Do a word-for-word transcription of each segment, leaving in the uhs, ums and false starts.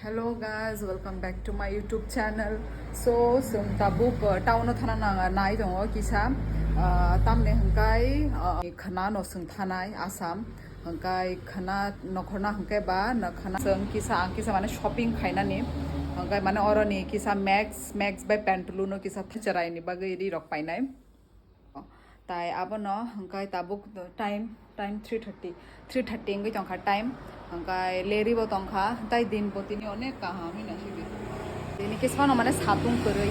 Hello guys, welcome back to my YouTube channel. So, chwng tabuk, uh, town o thana nang-, nai tongo kisa, uh, tamni hwnkhe, uh, khwna no chwng thanai Assam. Hwnkhe khwna nokhorna hwnkhe ba no khwna chwng kisa, ang kisa mane shopping khainani. Hwnkhe mane oroni kisa Max, Max bai Pantaloon no kisa chwraini bagwi ri rok painai. Tai abono hwnkhe tabuk time, time three thirty, three thirty wngwi tongkha time. Hwnkhe leri bo tongkha, tai din bo tini onek kaham hwnwi naisidi. Tini kisphano mane satung kwrwi,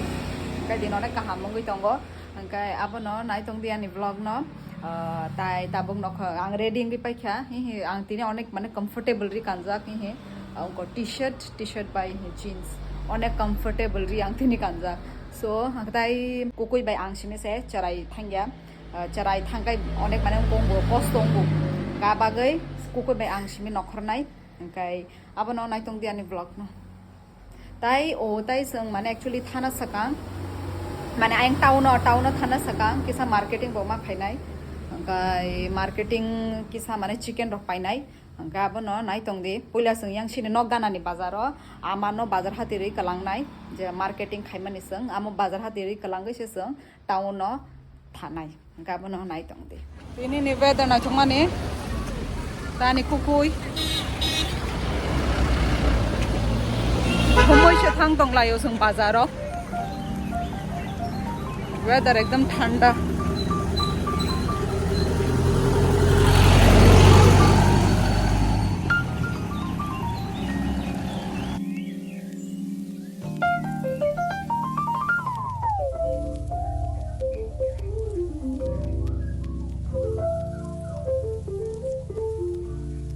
hwnkhe din onek kaham wngwi tongo. Hwnkhe abono nai tongdi ani vlog no. Ah, tai tabuk nokha ang ready wngwi paikha, hihi ang tini onek mane comfortable ri kanjak, hihi, ah, ongko t-shirt, t-shirt bai hihi jeans, onek comfortable ri ang tini kanjak. So, tai kukui bai ang simi se chwrai thangya. Ah, chwrai thangkai onek mane wngkha wngkha kosto wngkha. Ka bagwi kukui bai ang simi nokhornai. Hwnkhe abono nai tongdi ani vlog no. Tai o tai chwng mane actually thana swkang. Mane ayang town o, town o thana swkang kisa marketing bo ma khainai. Hwnkhe marketing kisa mane chicken rok painai. Hwnkhe abono nai tongdi. Puila chwng yang sini nok ganani bazar o. Amano bazar hati rwi kwlangnai. Je marketing khaimani chwng. Amo bazar hati rwi kwlangwi se chwng town o thanai. Hwnkhe abono nai tongdi. Tini ni weather naithokmani. Tani kukui. Khumui se thang tonglaio chwng bazar o. Weather ekdom thanda.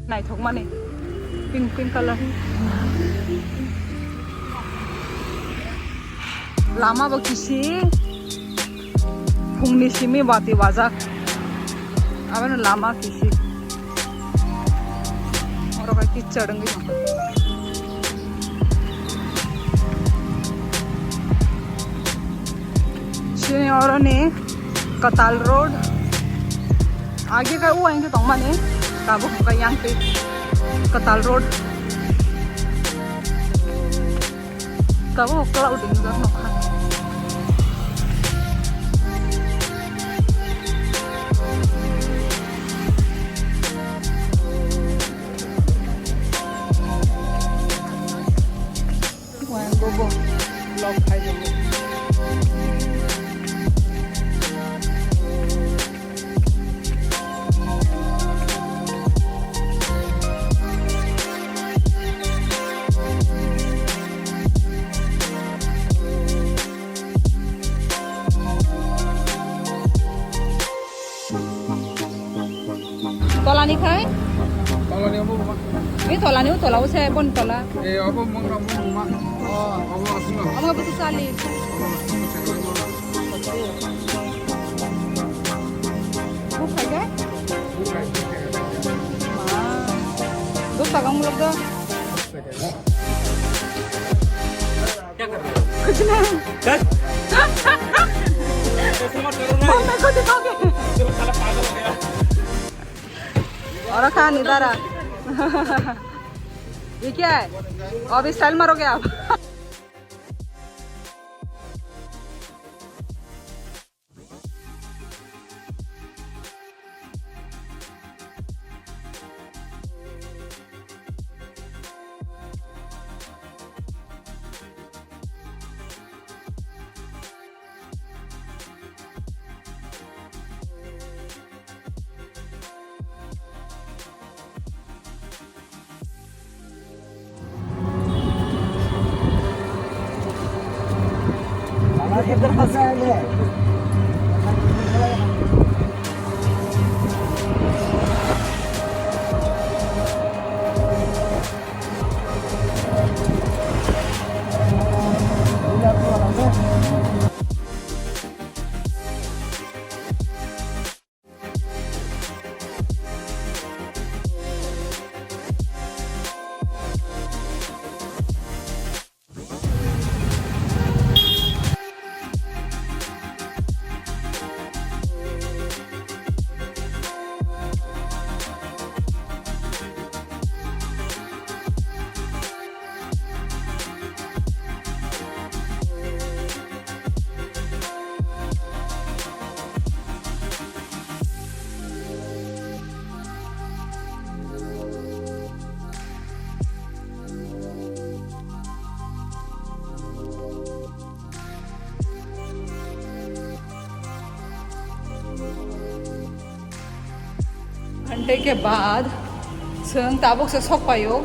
Naithokmani pink, pink color. Lama bo kisi phungni simi bati wajak. Aboni lama kisi. Oro khe kichar wngwi tongkha. Chini oroni Katal Road. Age khe o ang khe tongmani. Tabuk khe yang twi Katal Road. Tabuk cloud wngjak nokha. Wang bobo vlog khai tongo. Tolani khai? Tolani obo ma. Ni tolani o tola o se bon tola. Eh, obo mangga mo ma. Oh, obo asma. Omo butu sali. Buk khai ke? Buk khai. Ma. Duk tagang mulak do. और खानी दारा। ये क्या है? अभी स्टाइल मारोगे आप? Take a bath. Chwng tabuk se sok paio.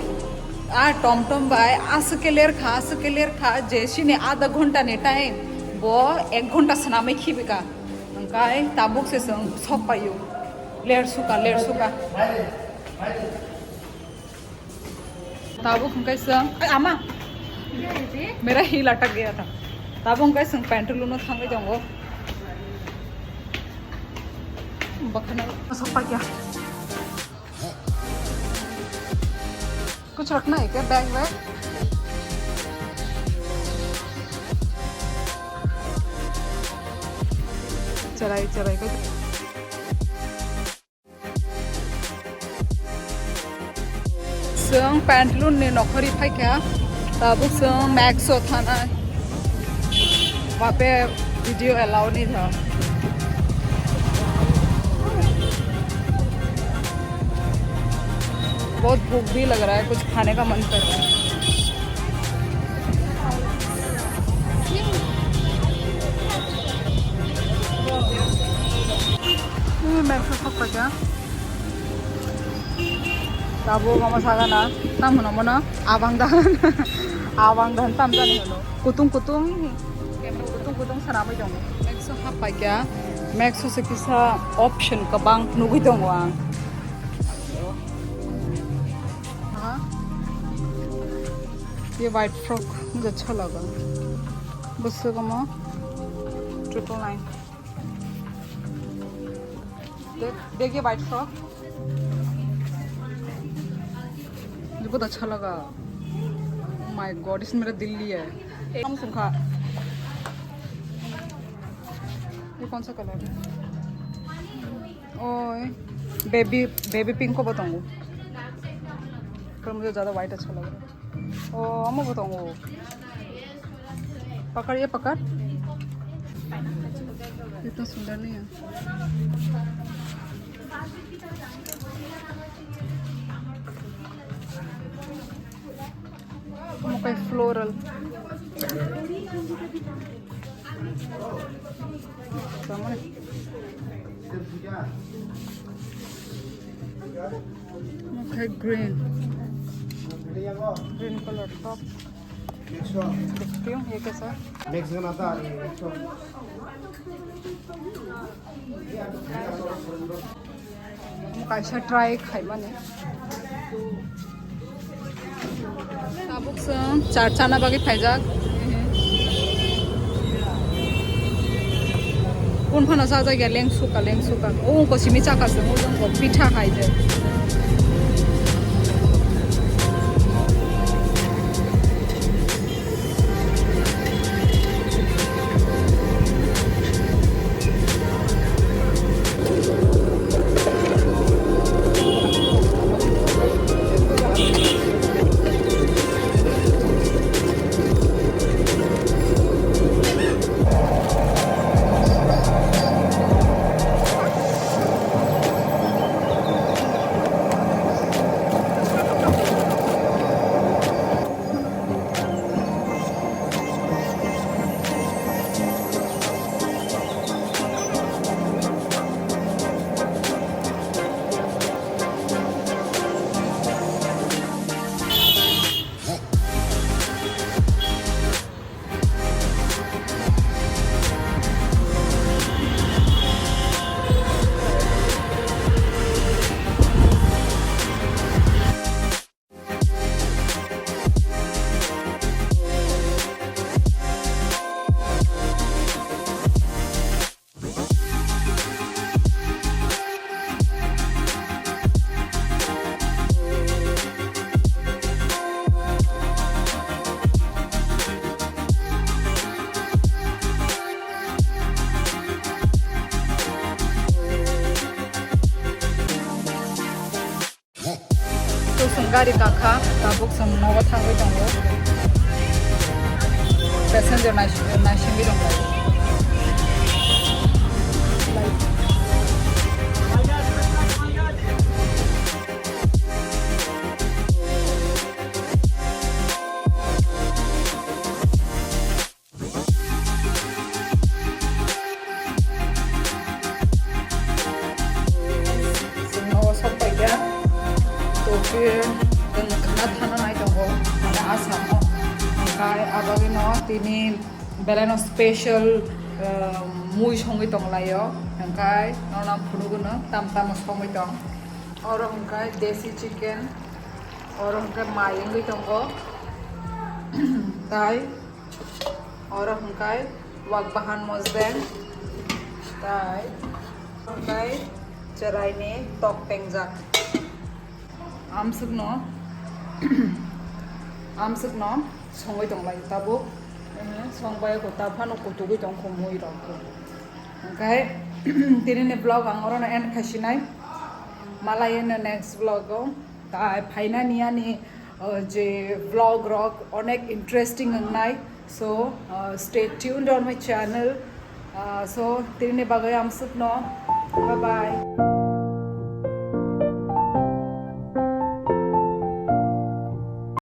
A tom tom bai aswk ke ler kha, aswk ke ler kha, je sini adha ghonta ni time, bo ek ghonta swnamwi khibi kha. Hwnkhe tabuk se chwng sok paio. Ler suka, ler suka. Tabuk hwnkhe chwng, ai, ama. Mera hi latak gaya tha. Tabuk hwnkhe chwng Pantaloon no thangwi tongo. Bakhana sok paikha. Kuch rakhna hai kya bag vag? Charai, charai ka. Chwng Pantaloon ni nokhorwi phaikha, tabuk chwng Max o thanai. Wape video allow nahi tha. बहुत भूख भी लग रहा है, कुछ खाने का मन कर रहा है। Max o sok paikha. Tabuk omo sagana, tam hwno mono, abang dahan. Abang dahan tam jani hwno. Kutung kutung, kutung kutung swnamwi tongo. Max o hap paikha, Max o se kisa option kwbang nugwi tongo ang. Aha. Ye white frock, mujhe acha laga. Bwswk omo triple nine. देख, देख ये white frock। ये बहुत अच्छा लगा। Oh my God, इसमें मेरा दिल लिया है। हम सुखा। ये कौन सा कलर है? ओए, बेबी, बेबी पिंक को बताऊँ। पर मुझे ज़्यादा वाइट अच्छा लग रहा है। ओ, amo bo tongo. पकड़, ये पकड़. इतना सुंदर नहीं है. Amo khe floral. Tama. Amo khe green. Green color top. देखती हूँ, ये कैसा है? Kaisa try khaimani. Tabuk chwng char chana bagwi phaijak. Kun phano chajak ya, lengsuka, lengsuka. O ko simi chaka chwng, o jang ko pitha khai je. Kusung gari kakha, tabuk chwng nogo thangwi tongo. Passenger nai-, naisingwi tongo. Chwng nogo sok pai Tini belai no special, uh, mui songwi tong laio, hwnkhe nono phunukgwno tam tamo songwi tong. Oro hwnkhe desi chicken, oro hwnkhe mai wngwi tongo, tai oro hwnkhe wak bahan mosdeng, tai hwnkhe chwraini tok tengjak. Amsukno, amsukno songwi tong lai tabuk. Songbai ko ta phano kutugwi tong kho mui rok. Hwnkhe tini ni vlog ang orono end khasinai. Malai no next vlog o. Tai phainani ani, uh, je vlog rok onek interesting wngnai. So, uh, stay tuned on my channel. Uh, so, tini ni bagwi amsukno. Bye bye.